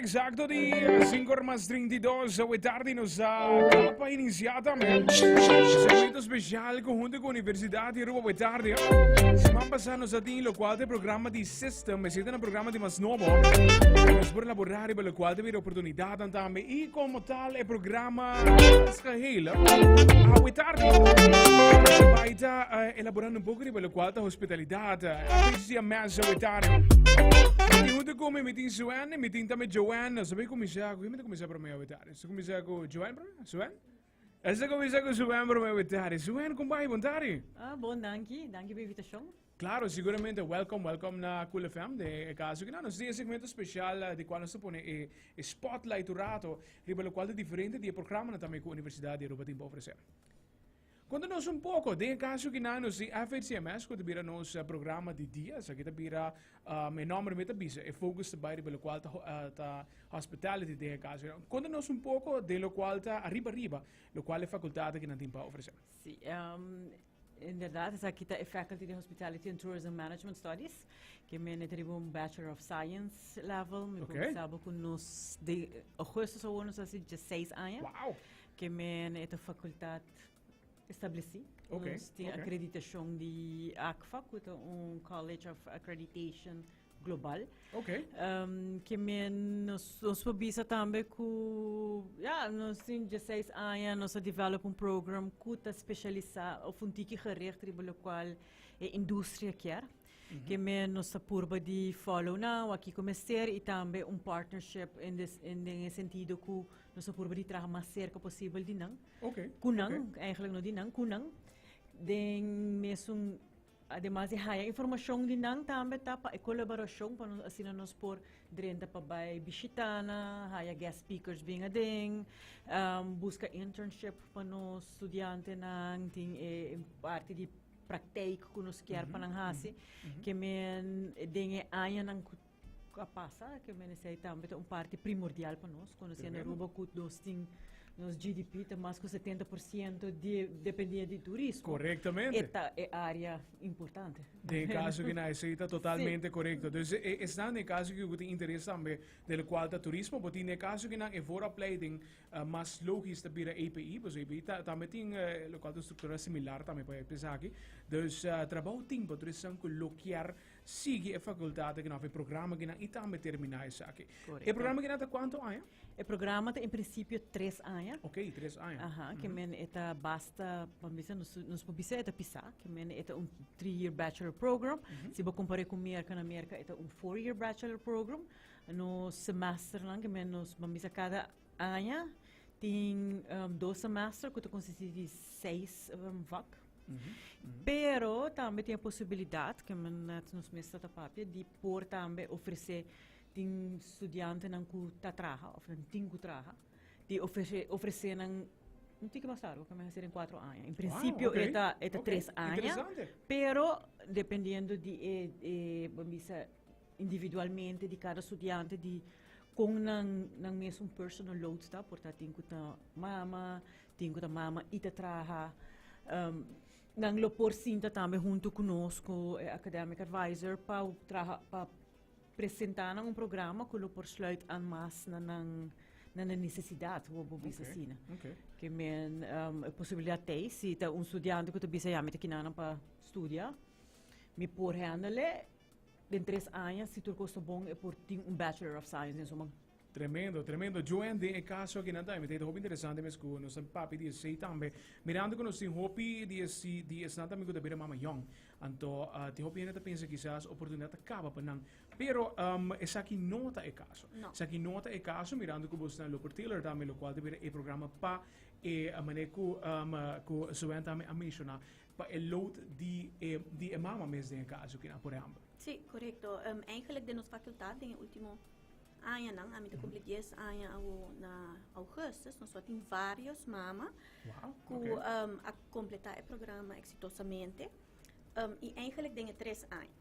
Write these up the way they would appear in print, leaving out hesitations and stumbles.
exacto di 5 or mas 32, awe tardi nos a capa inicia tambe. Segmento especial conjunto cu Universidad di Aruba awe tardi. Siman pasa nos a tin locual te programa di System, esey ta na programa di mas nobo. Nos por elaborar riba locual te bira oportunidad tambe y como tal e programa es geheel. Awe tardi nos a bay ta eh, elaborando un poco riba locual ta hospitalidad. Patricia Meza awe tardi. Mi tin hunto cu mi, mi tin Suanne, mi tin tambe Joanne. Nos a bay cuminsa cu, mi ta cuminsa prome awe tardi? Nos ta cuminsa cu Joanne prome? Suanne? Nos ta cuminsa cu Suanne prome awe tardi. Suanne, con bay? Bon tardi. Ah, bon, danki. Danki pa invitacion. Claro, siguramente. Welcome, welcome na Cool FM. Den e caso aki, nos tin e segmento special di cual nos ta pone e spotlight un rato riba locual ta diferente di e programanan tambe cu Universidad di Aruba tin pa ofrece. Konta nos un poko, den e kaso ki nan nos di FHCMS ku ta bira nos programa di dia, esaki ta bira e nomber mi ta bisa, e focus ta bai riba lokual ta ta hospitality den e kaso. Konta nos un poko den lokual ta ariba ariba, lokual e fakultat aki nan tin pa ofresé. Sí, inderdaad esaki ta e Faculty di Hospitality and Tourism Management Studies, ke mene ta riba un Bachelor of Science level. Mi por bisa bo ku nos den augustus awor nos a hasi dieseis aña. Wow! Ke men e ta facultad estableci. Nos tin acreditacion di ACFA, cu ta un College of Accreditation global. Ke men nos nos por bisa tambe cu ya nos tin dieseis aña nos a develop un program cu ta specialisa of un tiki gericht riba locual e industria kier. Ke men nos ta purba di follow nan, wak kico mester y tambe un partnership in des in den e sentido cu nos ta purba di traha mas cerca posibel di nan. Cu nan, eigenlijk no di nan, cu nan. Den mesun, ademas di haya informacion di nan tambe ta pa e colaboracion pa nos asina nos por drenta pa bay bishita nan, haya guest speakers bin aden, busca internship pa nos studiantenan, tin e parti di praktijk ku nos kier pa nan hasi. Ke men den e añanan ku a pasa, ke men esei tambe ta un parti primordial pa nos. Konosendo Aruba ku nos tin nos GDP ta mas ku 70% di dependé di turismo. Korektamente. E ta e área importante. Den e kaso ki na esei ta totalmente korekto. Dus e esnan den e kaso ki bo tin interes tambe den lokual ta turismo, bo tin den e kaso ki nan e vooropleiding Mas logis ta bira API, pasobra API ta tambe tin lokual ta un struktura similar tambe pa esaki. Dus trabou tin pa tur esnan ku lo kier sigui e fakultat aki òf e programa akinan i tambe terminá esaki. E programa akinan ta kuantu aña? E programa ta en prinsipio tres aña. Oké, tres aña. Aha, ke men e ta basta, pa bisa nos nos por bisa e ta pisá, ke men e ta un three year bachelor program. Si bo kompar'é ku Merka, na Merka e ta un four year bachelor program. Nos semesternan, ke men nos ban bisa kada aña tin dos semester ku ta konsistí di seis vak. Pero tambe tin e posibilidat, ke men net nos mes ta papia, di por tambe ofresé tin studiantenan ku ta traha òf nan tin ku traha, di ofresé ofresé nan un tiki mas largu, ke men hasi den kuatro aña. En prinsipio e ta e ta tres aña, pero dependiendo di e e ban bisa individualmente di cada studiante di con nan nan mesun personal load ta, por ta tin cu ta mama, tin cu ta mama y ta traha. Nan lo por sinta tambe hunto cu nos cu e academic advisor pa traha pa presenta nan un programa cu lo por sluit aan mas na nan na nan necesidad, bo por bisa asina. Ke men e posibilidad t'ey si ta un studiante cu ta bisa ya mi ta kina nan pa studia, mi por handle. Den tres aña, si tur cos ta bon, e por tin un Bachelor of Science den su man. Tremendo, tremendo. Joanne, den e caso aki nan tambe, ta hopi interesante mes cu nos ta papia di esey tambe. Mirando cu nos tin hopi di esi, di esnan tambe cu ta bira mama yong. Anto, tin hopi hende ta pensa kisas oportunidad ta caba pa nan. Pero, esaki no ta e caso. No. Esaki no ta e caso, mirando cu bosnan lo por tailor tambe, locual ta bira e programa pa e manera cu, cu Joanne tambe a menciona. Pa e load di e di e mama mes den e caso kinan, por ehempel. Sí, correcto. Eigenlijk den nos facultad den e ultimo añanan, ami ta cumpli dies aña awo na augustus, nos a tin varios mama cu a completa e programa exitosamente. Y eigenlijk den e tres aña.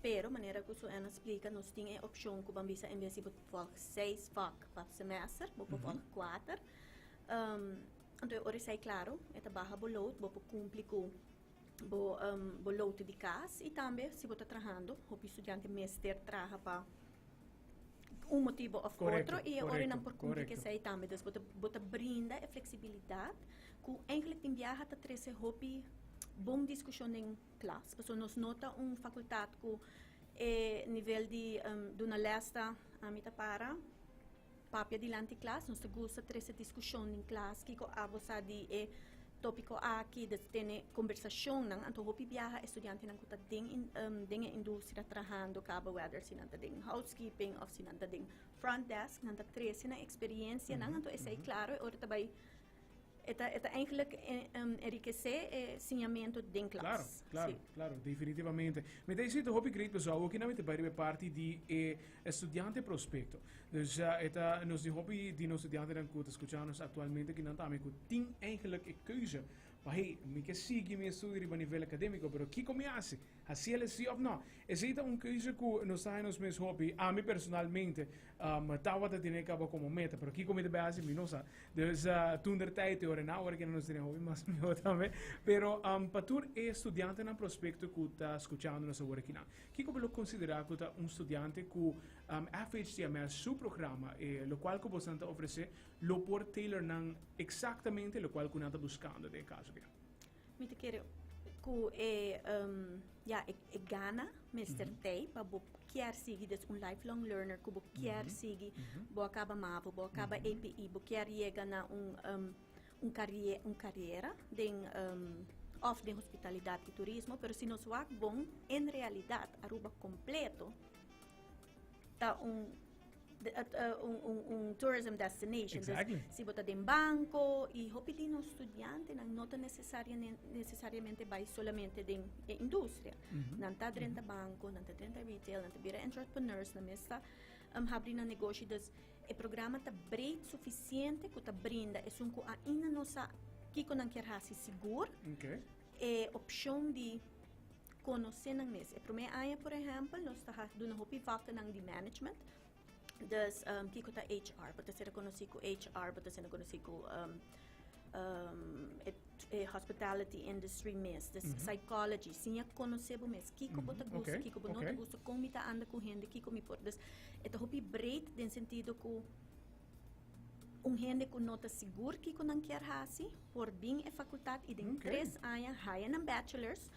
Pero manera cu Suanne a splica, nos tin e opcion cu ban bisa en bes di bo volg seis vak pa semester, bo por volg cuater. Anto e ora esei klaro, e ta baha bo load, bo por kumpli ku bo bo load di kas i tambe si bo ta trahando, hopi studiante mester traha pa Un motibo of otro y e ora nan por cumpli cu esey tambe. Dus bo ta brinda e flexibilidad cu eigenlijk tin biaha ta trece hopi bon discusion den klas. Pasobra nos no ta un facultad cu e nivel di duna les ta ami ta para papia dilanti klas. Nos ta gusta trece discusion den klas, kico abo sa di e topico aki, dus tene conversacionnan. Anto hopi biaha e studiantenan cu ta den den e industria trahando caba, whether si nan ta den housekeeping of si nan ta den front desk, nan ta trece nan experiencianan. Anto esey claro e ora ta bay E ta, e ta eigenlijk enriquece e siñamento den klas. Claro, claro, sí. Claro, definitivamente. Mi ta dicir hopi great pasobra awo kina mi ta bai riba e parti di e estudiante prospecto. Dus e ta nos di hopi di nos studiantenan cu ta scucha nos actualmente kinan tambe cu tin eigenlijk e keuze pa hey, mi ke sigui mi estudio riba nivel academico, pero kico mi haci? Haci el si of no? Esey ta un keuze cu nos ta haña nos mes hopi. Ami personalmente um, tawata tene caba como meta, pero kico mi ta bay haci mi no sa. Dus uh, toen der tijd ora na ora que nos tene hopi mas mihor tambe. Pero um, pa tur e studiantenan prospecto cu ta scuchando nos awor aki nan, kico bo lo considera cu ta un studiante cu um, FHTMS su programa, eh, locual cu bosan ta ofrece, lo por tailor nan exactamente locual cu nan ta buscando den e caso aki? Mi ta kere ku e ya e gana mester tei pa bo kier sigui des un lifelong learner ku bo kier sigui bo a kaba mavo bo a kaba APE bo kier yega na un un karie un kariera den of den hospitalidat i turismo pero si nos wak bon en realidat Aruba kompleto ta un un tourism destination. Exactly. Dus, si bo ta den banco y hopi di nos studiantenan no ta necesariamente bay solamente den e industria. Nan ta drenta banco, nan ta drenta retail, nan ta bira entrepreneurs, nan mes ta habri nan negoshi. Dus e programa ta breed suficiente cu ta brinda esun cu ainda no sa kico nan kier haci sigur. E opcion di conoce nan mes. E prome aña, por ehempel, nos ta duna hopi vakkennan di management. Dus um, kiko ta HR, bo ta ser conoci cu HR, bo ta ser conoci cu um, um, e, e hospitality industry mes. Dus psychology, siña conoce bo mes. Kiko bo ta gusta, kiko bo no ta gusta, con mi ta anda cu hende, kiko mi por. Dus e ta hopi breed den sentido cu Un hende ku no ta sigur kiko nan kier hasi por bin e fakultat i den tres aña haya nan bachelors,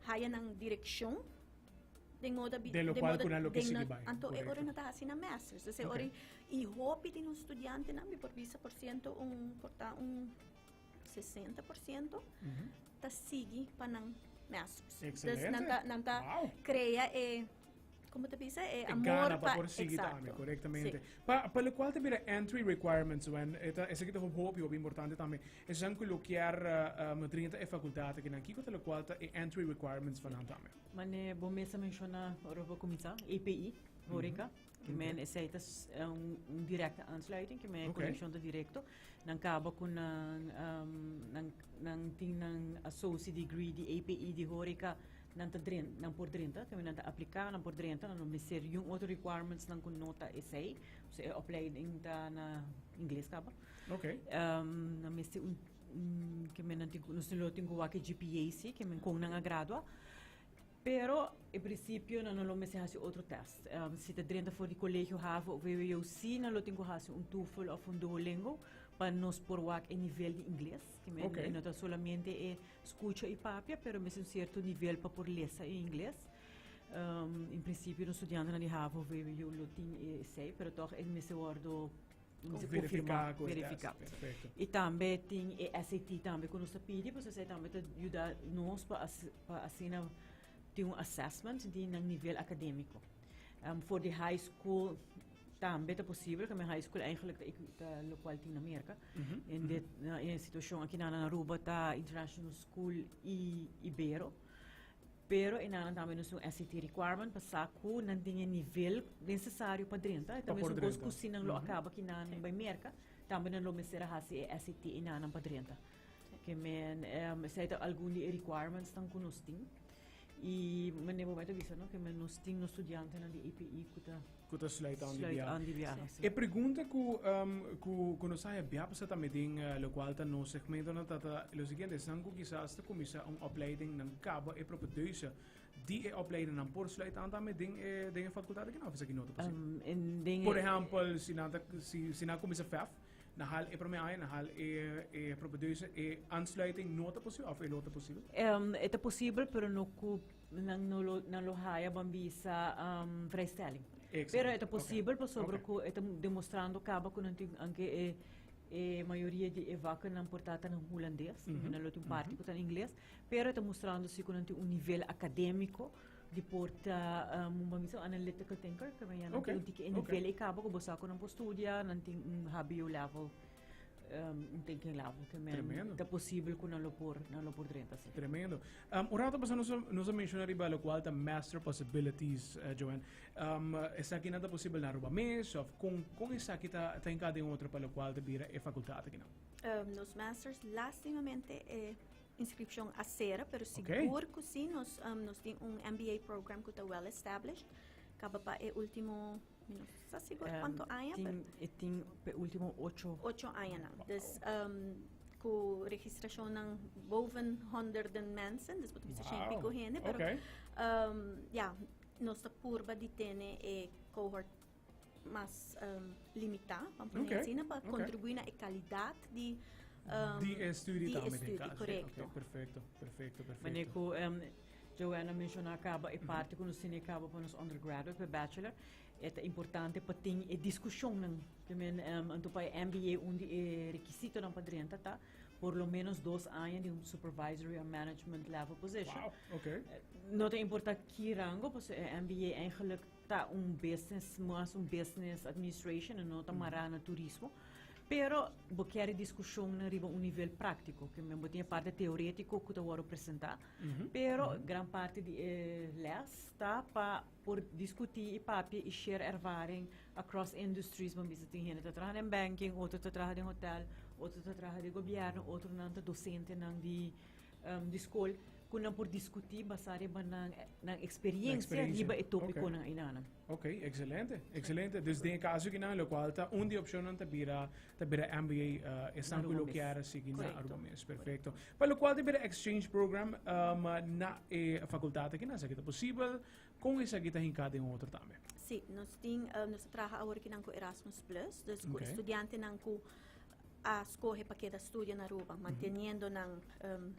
haya nan direkshon den moda bi Den lokual ku nan lo ke sigui bai. Anto e ora nan ta hasi nan masters. Dus e ora i hopi di nos studiantenan mi por bisa por siento un por ta un 60% ta sigui pa nan masters. Dus nan ta nan ta krea e Como ta bisa e E amor gana pa pa por sigui tambe, exacto. correctamente. Sí. Pa, pa locual ta bira entry requirements, wen, e ta, esaki ta hopi, hopi importante tambe. Esan cu lo kier uh, um, drenta e facultad akinan, kico ta locual ta e entry requirements van nan tambe? Mane bo mes a menciona ora bo cuminsa, EPI, horeca. Ke men esei ta un, un directe aansluiting, ke men conexion ta directo. Nan caba cu nan, um, nan, nan tin nan associate degree di EPI di horeca, Nan ta dren, nan por drenta, kende nan ta apliká, nan por drenta, nan no mester yun otro requirements nan ku no ta esei. So e opleiding ta na ingles kaba. Nan mester un, un kende nan tin ku, nos lo tin ku wak e GPA si, kende kon nan a gradua. Pero en principio nan no lo mester hasi otro test. Si ta drenta for di colegio havo of vwo si nan lo tin ku hasi un TOEFL of un Duolingo pa nos por wak e nivel di ingles. Kende no ta solamente e Scucha y papia, pero mester un cierto nivel pa por lesa e ingles. En principio nos studiantenan di havo of vwo lo tin esey, pero toch e mester wordo mester confirma, Verifica cu e test. verifica. Perfecto. Y tambe tin e SAT tambe cu nos ta pidi, pasobra esey tambe ta yuda nos pa pa asina tin un assessment di nan nivel academico. For di high school tambe ta posibel, kami high school eigenlijk ta ta lokual tin na Merka. En dit na e situashon aki nan na Aruba ta International School i Ibero. Pero e nan tambe nos tin un SAT requirement pa sa ku nan tin e nivel nesesario pa drenta. E ta Pa por mesun kos drenta. ku si nan lo a kaba ki nan bai Merka, tambe nan lo mester a hasi e SAT i nan pa drenta. Ke men esei ta algun di e requirements nan ku nos tin. Y manera bo ta bisa, no, ke men nos tin nos studiantenan di EPI ku ta ku ta sluit aan di sluit biaha. Aan di biaha, sí. E pregunta ku nos haya bia pasa tambe den lokual ta nos segmentonan ta ta lo siguiente: esnan ku kisas ta kuminsá un opleiding, nan kaba e propedeuse di e opleiding, nan por sluit aan tambe den e fakultat aki, of esaki no ta posibel? En den Por ehèmpel, si nan ta si si nan kuminsá FEF, nan hal e promé aña, nan hal e propedeuse, e aansluiting no ta posibel of e lo ta posibel? E ta posibel, pero no ku nan no lo nan lo haya, ban bisa, vrijstelling. Pero e ta posibel pasobra ku e ta demostrando kaba ku nan tin, anke e mayoria di e vakkennan por ta ta na hulandes, nan lo tin parti ku ta na ingles, pero e ta mostrando si ku nan tin un nivel akademiko di por ta un, ban bisa, un analytical thinker, ke men ya nan tin un tiki e nivel ei kaba ku bo sa ku nan por studia, nan tin un hbo level, un thinking level, ke men ta posibel ku nan lo por drenta, si. Tremendo. Un rato pasá nos a menciona riba locual ta master possibilities, Joanne. Esaki nan ta posibel na Aruba mes of con esaki ta hinca den otro pa locual ta bira e facultad aki nan? Nos masters, lastimamente e inscripcion a cera, pero sigur cu si, nos tin un MBA program cu ta well established. Caba pa e ultimo, mi no sa sigur cuanto aña, pero E tin pe ultimo 8 8 añanan. Dus cu registracionnan boven honderden mensen, dus bo ta bisa 100 y pico hende, pero ja, nos ta purba di tene e cohort mas limita, ban pone asina, pa contribui na e calidad di di e studie di e tambe den studie, caso. Correcto. Ok, perfecto. Wanneer ku Joanna menciona caba e parte ku nos tene caba pa nos undergraduate, pa bachelor, e ta importante pa tin e discusionnan. Ke men, anto pa e MBA un di e requisitonan pa drenta ta por lo menos 2 aña di un supervisory or management level position. No ta importa ki rango, pasobra e MBA eigenlijk ta un business, mas un business administration en no ta mará na turismo. Pero bo kier discusion riba un nivel práctico, ke men bo tin e parte teoretico ku ta wordo presenta, pero gran parte di e les ta pa por discuti y papia y share ervaring across industries. Ban bisa, tin hende ta traha den banking, otro ta traha den hotel, otro ta traha den gobierno, otronan ta docentenan di school, ku nan por discuti basa riba nan experiencia experiencia. Riba e topiconan einan. Ok, excelente, excelente. Dus den e caso aki nan, locual ta un di opcionnan ta bira MBA, esnan Na ku Aruba lo mes. kier sigui na Correcto. Aruba mes. Perfecto. Pa locual ta bira exchange program na e facultad aki nan, esaki ta posibel? Con esaki ta hinca den otro tambe? Si, nos ta traha awor aki nan cu Erasmus Plus, dus cu studiantenan cu a scoge pa keda studia na Aruba, manteniendo nan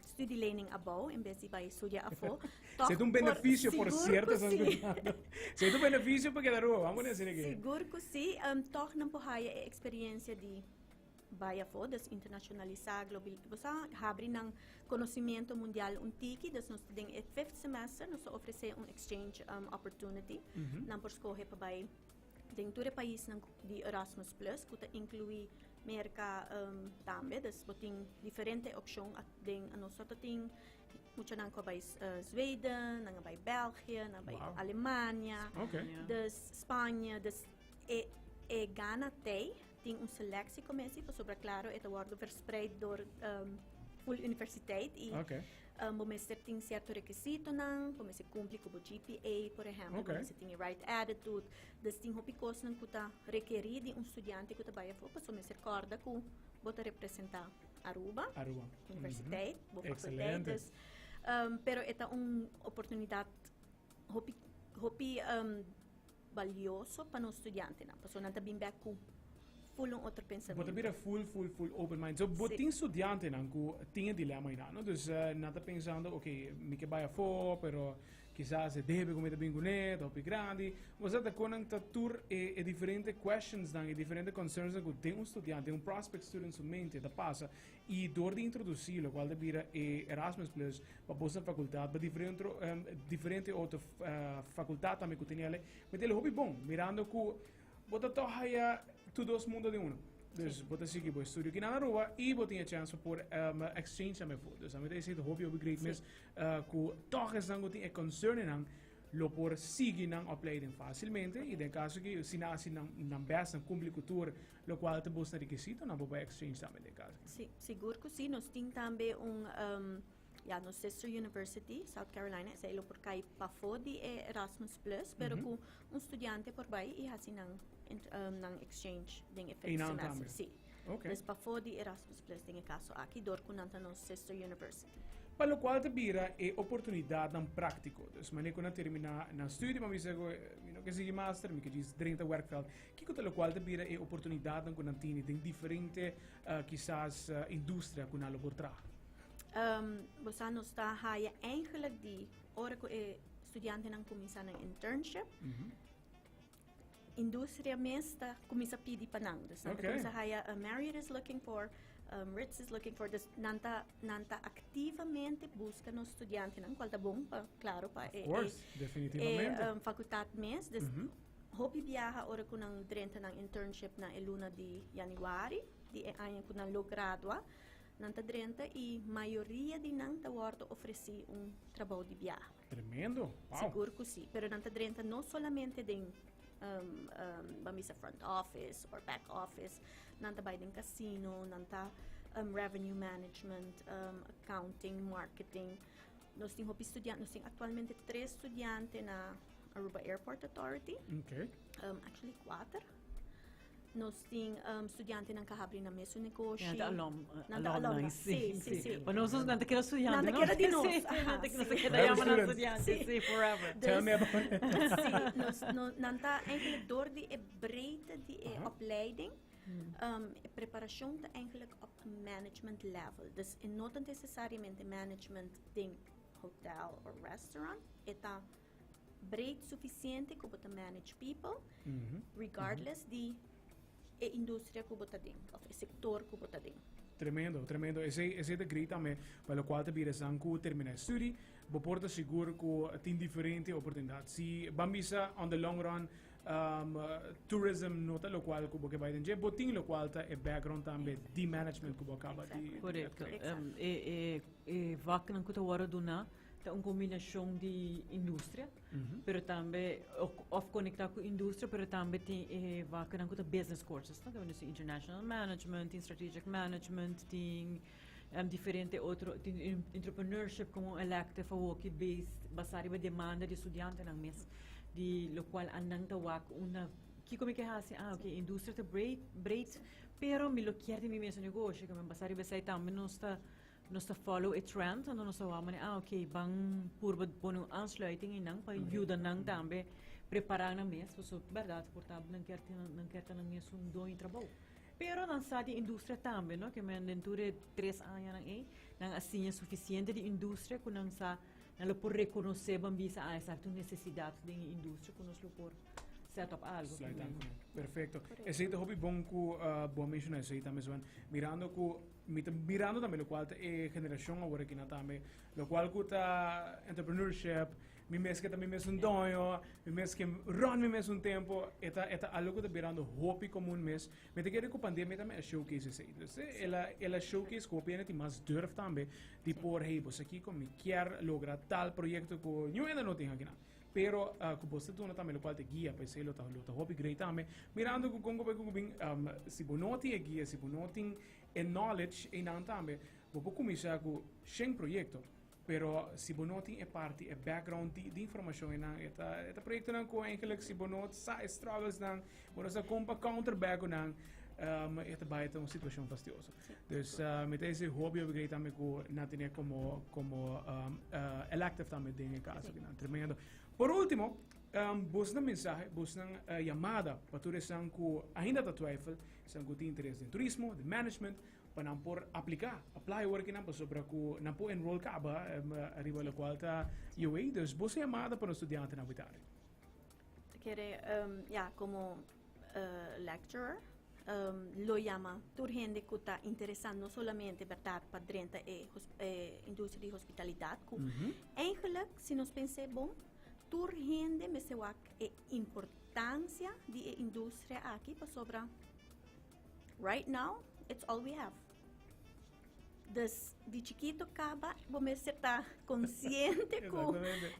studielening abou en bes di bay studia afo. Si un beneficio, por Sigur cierto, cu si. Si un beneficio pa keda Aruba, ban decir aki. Sigur cu si, toch nan por haya e experiencia di bay afo, dus internacionalisa, global, bo sa, habri nan conocimiento mundial un tiki. Dus nos den e fifth semester nos ta ofrece un exchange opportunity. Nan por scoge pa bay den tur e paisnan di Erasmus Plus, ku ta inclui Merca tambe, dus bo tin diferente opcion den nos ta tin muchanan ku a bay Zweden, nan a bay België, nan a bay Alemania, dus Spanje, dus e gana tey tin un selectiecommissie, pasobra claro, e ta wordo verspreid door full universiteit y bo mester tin cierto requisitonan, bo mester cumpli cu bo GPA, por ehempel, bo mester tin e right attitude, dus tin hopi cosnan cu ta requeri di un studiante cu ta bay afo, pasobra mester corda cu bo ta representa Aruba, Aruba. Universiteit, bo faculteit, dus, pero e ta un oportunidad hopi, hopi valioso pa nos studiantenan, pasobra nan ta bin bek cu full un otro Bo ta pensamento. Bira full, full, full open mind. So, bo tin studiantenan cu tin e dilema einan, no? Dus nan ta pensando, ok, mi ke bay afo, pero kisas e debe cu mi ta bin cune, ta hopi grandi. Bo sa ta con nan ta tur e diferente questions nan, e diferente concerns nan cu den un studiante, den un prospect student su mente ta pasa. Y door di introduci locual ta bira e Erasmus Plus pa boso facultad, pa diferente otro facultad tambe cu tin ele, mi ta hopi bon, mirando cu bo ta toch haya tur dos mundo den uno. Dus bo ta sigui bo estudio aki na Aruba y bo tin e chance pa por exchange tambe afo. Dus ami ta dicir hopi hopi great mes cu toch esnan cu tin e concern nan lo por sigui nan opleiding facilmente y den caso cu si nan haci nan best, nan cumpli cu tur locual ta busca requisito, nan por bay exchange tambe den caso. Si, sigur cu si. Nos tin tambe un ja, nos sister university, South Carolina, esei lo por kai pafó di e Erasmus Plus, pero ku un studiante por bai i hasi nan nan exchange den e fifth Einan semester. tambe? Sí. Ok. Dus pafó di Erasmus Plus den e kaso aki, dor ku nan ta nos sister university. Pa lokual ta bira e oportunidatnan práktiko. Dus manera ku nan terminá nan studio, bo a bisa ku mi no ke sigui master, mi ke djis drenta werkveld. Kiko ta lokual ta bira e oportunidatnan ku nan tene den diferente kisas industria ku nan lo por traha? Bo sa nos ta haya eigenlijk di ora ku e studiantenan kuminsá nan internship, industria mes ta kuminsá pidi pa nan. Dus nan ta kuminsá haya Marriott is looking for, Ritz is looking for, dus nan ta nan ta aktivamente buska nos studiantenan, kual ta bon pa klaro pa e e fakultat mes. Dus hopi biaha ora ku nan drenta nan internship na e luna di yanüari di e aña ku nan lo gradua, Nan ta drenta y mayoria di nan ta wordo ofreci un trabou di biaha. Tremendo! Wow! Sigur cu si. Pero nan ta drenta no solamente den ban bisa front office or back office. Nan ta bay den casino, nan ta revenue management, accounting, marketing. Nos tin hopi studiante, nos tin actualmente tres studiante na Aruba Airport Authority. Actually cuater. Nos tin studiantenan ka habri nan mesun negoshi. Nan ta alum, Nan ta alumni, alumni. sí, Sí, sí, sí. Pa nos nan ta keda studiante, Nan ta no? keda di nos, Sí, aha, nan ta sí. keda yama nan Forever studiante, students. sí, forever. Tell me about it. Sí, nos, no, nan ta eigenlijk door di e breedte di e opleiding, e preparacion ta eigenlijk op management level. Dus e no ta necesariamente management den hotel or restaurant, e ta breed suficiente ku bo ta manage people, regardless di e industria ku bo ta den of e sector ku bo ta den. Tremendo, tremendo. Esei, esei ta great tambe, pa locual ta bira esnan cu termina e studie, bo por ta sigur cu tin diferente oportunidad. Si ban bisa on the long run, tourism no ta locual cu bo ke bai den dje, bo tin locual ta e background tambe di management cu bo a caba di Correcto. adquirir. E, e, e vaknan cu ta worde duna ta un combinacion di industria, pero tambe of conecta cu industria, pero tambe tin e vaknan cu ta business courses, no? Tin international management, tin strategic management, tin diferente otro, tin entrepreneurship como un elective awoki based, basa riba demanda di studiantenan mes, di locual anan ta wak unda, kico mi ke haci? Ah, ok, industria ta breed, breed, pero mi lo kier tin mi mes negoshi, basa riba esey tambe nos ta Nos ta follow e trend, anto nos ta wak manera, ah ok, ban purba pone un aansluiting einan pa yuda nan tambe prepara nan mes, pasobra berdad por ta nan kier tin nan kier ta nan mes un doño di trabou. Pero nan sa di industria tambe, no, ke men den tur e tres añanan ei, nan a siña suficiente di industria ku nan sa, nan lo por reconoce ban bisa, ah esaki ta un necesidad den e industria ku nos lo por set up algo. Sluit aan kuné. Perfecto. Esei ta hopi bon ku bo a menciona esei tambe, Sven. Mirando ku Mi ta mirando tambe locual ta e generacion awor aki na tambe, locual cu ta entrepreneurship, mi mes ke ta mi mes un doño, mi mes ke run mi mes un tempo, e ta e ta algo cu ta birando hopi comun mes. Mi ta kere cu pandemia tambe a showcase esey. Dus el a el a showcase cu hopi hende tin mas durf tambe di por hey bo sa kico mi kier logra tal proyecto cu niun hende no tin akinan. Pero cu bo ta duna tambe locual ta guia pa esey lo ta lo ta hopi great tambe. Mirando cu con cu bay cu bin si bo no tin e guia, si bo no tin e knowledge einan tambe, bo por cuminsa cu shen proyecto, pero si bo no tin e parti, e background di di informacion einan, e ta e ta proyectonan cu eigenlijk si bo no sa e struggles nan, bo no sa con pa counter back cu nan, e ta bay ta un situacion fastioso. Dus mi ta ese hopi hopi great tambe cu nan tene como como elective tambe den e caso aki nan. Tremendo. Por ultimo, bosnan mensahe, bosnan yamada pa tur esnan cu ainda ta twijfel, esnan cu tin interes den turismo, den management, pa nan por aplica, apply awor aki nan pasobra cu nan por enroll caba riba locual ta UA. Dus bosnan yamada pa nos studiantenan awe tardi. Ta kere, ya, como lecturer, lo yama tur hende cu ta interesa no solamente, berdad, pa drenta e industria di hospitalidad, cu eigenlijk, si nos pens'é bon, tur hende mester wak e importancia di e industria aki pasobra right now it's all we have. Dus di chikito kaba bo mester ta konsiente ku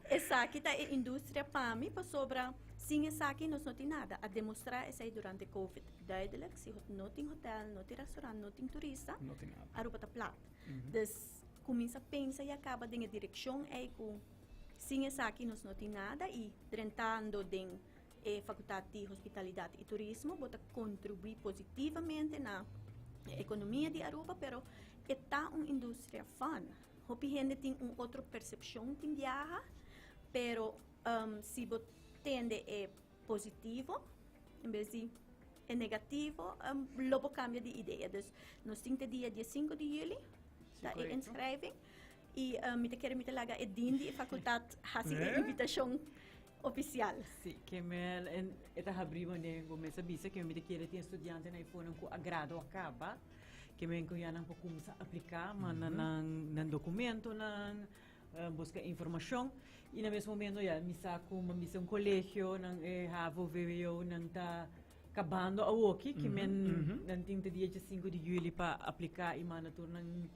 esaki ta e industria pa mi pasobra sin esaki nos no tin nada. A demostrá esei durante Covid duidelijk, si no tin hotel, no tin restaurant, no tin turista, No tin nada. Aruba ta plat. Dus. cuminsa pensa ya caba den e direccion ey cu sin esaki nos no tin nada y drentando den e facultad di hospitalidad y turismo bo ta contribui positivamente na e economia di Aruba, pero e ta un industria fun. Hopi hende tin un otro percepcion tin biaha, pero si bo tende e positivo en bes di e negativo, lo bo cambia di idea. Dus nos tin te dia 15 di juli ta e inschrijving. Y mi ta kere mi ta laga e dean di e facultad haci e invitacion oficial. Si, ke men en e ta habri wanneer bo mes a bisa ke mi ta kere tin estudiantenan eifonan ku a grado a kaba, ke men ku ya nan por kuminsá apliká, manda nan nan dokumentonan, buska informashon. I na mes momento ya mi sa ku mi bisa un kolegio nan e havo, vwo nan ta kabando awoki, ke men nan tin te dia 5 di juli pa apliká i manda tur nan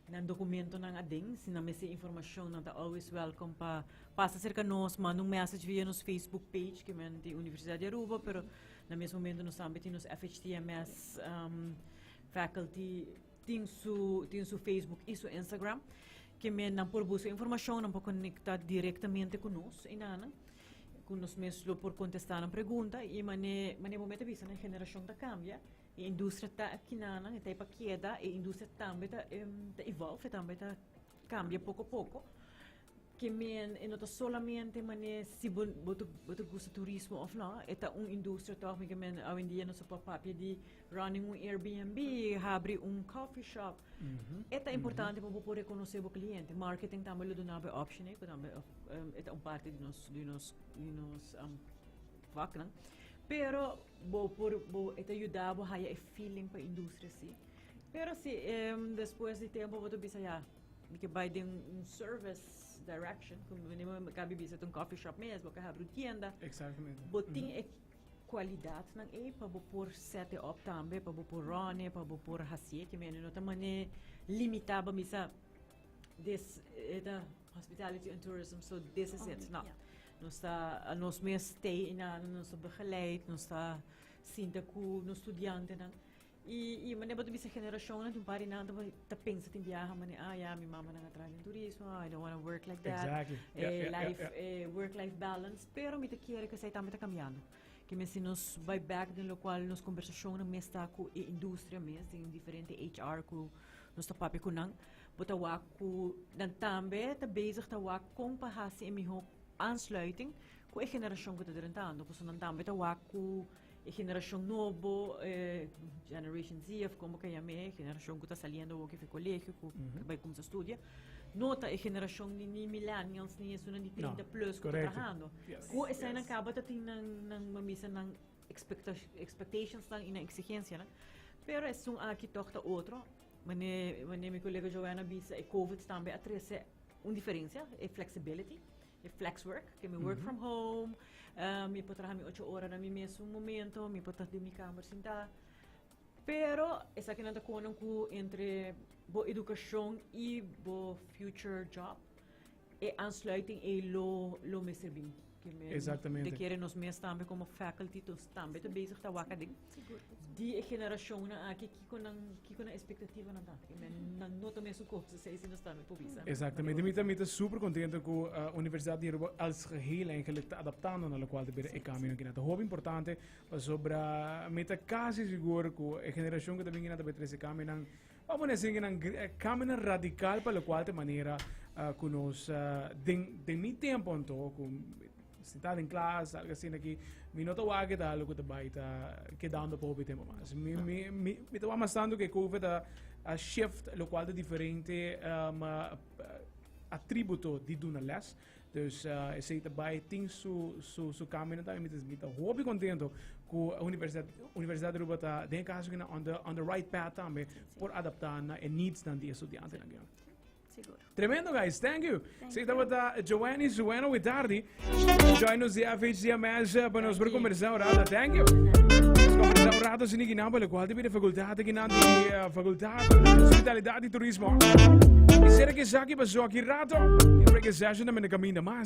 Nan documentonan aden, si nan mester informacion nan ta always welcome pa pasa cerca nos, manda un message via nos Facebook page ke men di Universidad di Aruba, pero na mes momento nos tambe tin nos FHTMS faculty tin su tin su Facebook y su Instagram ke men nan por busca informacion, nan por conecta directamente cu nos enanan, cu nos mes lo por contesta nan pregunta y mane mane bo mete bisa nan generacion ta cambia. E industria ta akinanan, e ta ei pa keda, e industria tambe ta ta evolve, tambe ta kambia poko poko. Ke men e no ta solamente manera si bo bo ta bo ta gusta turismo òf no, e ta un industria tòg, mi ke men awendia nos a por papia di running un Airbnb, habri un coffee shop. E ta importante pa bo por rekonosé bo kliente. Marketing tambe lo duna bo e option ei, ku tambe e ta un parti di nos di nos di nos vaknan. Pero bo por bo e ta yuda bo haya e feeling pa industria si. Pero si despues di tempo bo ta bisa ya mi ke bai den un service direction ku mi mi kabi bisa ta un coffee shop mes bo ke habri un tienda. Exactamente. Bo tin e kualidatnan ei pa bo por set e op tambe pa bo por run e pa bo por hasié ke mende no ta mane limita bo bisa this e ta hospitality and tourism so this is it no. Nos ta nos mes stay na nos ta begeleid, nos ta sinta ku nos studiantenan. I i manera bo ta bisa generashonnan tin un par di nan ta pensa tin biaha manera ah ya mi mamanan a traha den turismo, I don't wanna work like that. Exactly. Yeah, yeah, life, yeah, yeah. Work life balance, pero mi ta kere ku esei tambe ta kambiando. Ke men si nos bai bek den lokual nos kombersashonnan mes ta ku e industria mes, den diferente HR ku nos ta papia ku nan, bo ta wak ku nan tambe ta bezig ta wak kon pa hasi e mihó aansluiting ku e generashon ku ta drentando, pasobra nan tambe ta wak ku e generashon nobo, e generation Z of komo ke yam'é, e generashon ku ta saliendo awor for kolegio ku ta bai kumsa studia, no ta e generashon di ni millennials ni esunnan di 30 plus ku ta trahando. Ku eseinan kaba ta tin nan nan bo bisa nan expectationsnan i nan exigencianan, pero esun aki tòg ta otro. Mane mane mi kolega Joanna bisa e covid tambe a trese un diferencia, e flexibility, e flex work, ke mi work from home, mi por traha mi ocho ora na mi mesun momento, mi por ta den mi kamer sinta. Pero esakinan ta konan ku entre bo edukashon i bo future job, e aansluiting ei lo lo mester bin. Ke men Exactamente. te kere nos mes tambe como faculty nos tambe ta bezig ta wak aden. Di e generashonnan aki kiko nan kiko nan expectativanan ta. Ke men nan no ta mesun kos esei si nos tambe por bisa. Exactamente. Mi ta mi ta super contento cu Universidad di Aruba als geheel eigenlijk ta adaptando na locual ta bira e cambio aki. Ta hopi importante pasobra mi ta casi sigur cu e generacion cu ta bin ta bay trece cambionan. Vamos pone así, nan cambionan radical pa locual ta manera cu nos den den mi tempo anto cu sentá den klas algo asina aki mi no ta wak ta algo cu ta bay ta kedando pa hopi tempo mas. Mi mi mi mi ta wak mas tanto cu e covid a a shift locual ta diferente atributo di duna les. Dus esey ta bay tin su su su cambionan tambe. Mi ta mi ta hopi contento cu Universidad Universidad di Aruba ta den e caso aki on the on the right path tambe por adapta na e needsnan di e studiantenan aki. Sigur. Tremendo guys, thank you. Thank Si you. tabata Joanny Zueno we tardi. Join nos di FHDMS pa nos por conversa un rato. Thank you. Nos conversa un rato sin iki pa locual di facultad aki nan di facultad di hospitalidad y turismo. Y será que esaki pasó aki rato? Y break session na caminda mas.